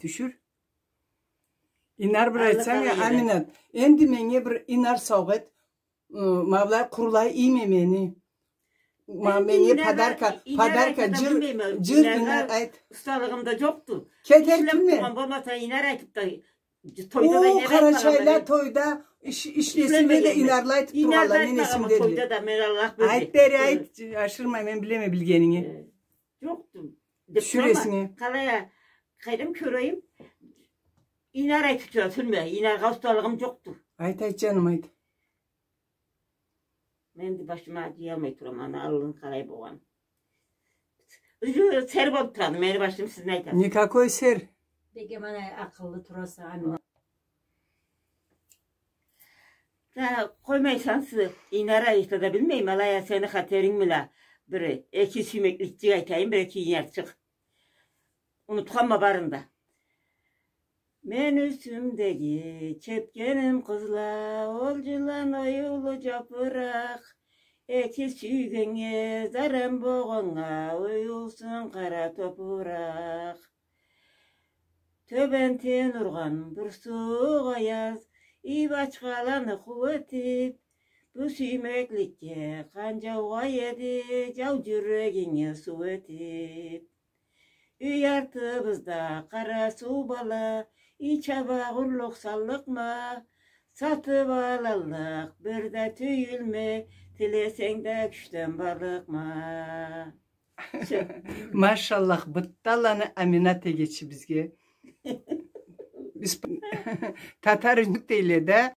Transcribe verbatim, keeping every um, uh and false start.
Тюшюр. Инар бир айтсанг, Аминат. Энди меннге бир инар саугъа эт. Ма былай къурулай ийме мени. Ма меннге подарка, подарка, джыр, джыр инар айт. Усталыгъым да джокъду. Кетер кимме? Болмаса, инар айтып да, тойда да инар айтмагъанла. Къарачайла тойда ишлесинле да инарла айтып тургъанла, мен эсимдеди. Тойда да мен Аллах берди. Айт бери, айт, ашырма, мен билеме билгенинги. Джокъду. Тюшюр эсинге. Къалай а, къайдам, кёрейим. Инар айтып турасынг, инаргъа усталыгъым джокъду. Айт, айт, джаным, айт. Мен да башыма джыялмай турама, аны аллын къалай болгъан. Уже сер болуп турады мени башым, сизни айтасыз. Никакой сер. Бек аман, акъыллы тураса, Амина. Да къоймайсан сиз, инар айта да билмейме, алай а сени хатеринг бла бир эки сюймекликчик айтайым, бир эки инарчыкъ. Унутханма барын да. Мен юсюмдеги чепкеним къызла, ол джылан оюулу джапыракъ, эки сюйгеннге заран болгъаннга оюлсун къара топуракъ. Тёбентен ургъан бир сууукъ аяз, ий бачхаланы къуу этип, бу сюймекликге къан джаугъа эди, джау джюрегинге суу этип. Юй артыбызда къара суу бла, ий чабагъурлукъ саллыкъма, сатып алаллыкъ бир да тюйюлме, тилесенг да кючден барлыкъма. Машаллах, бытта аланы Аминат эгечибизге. Биз татар юннюк дейле да,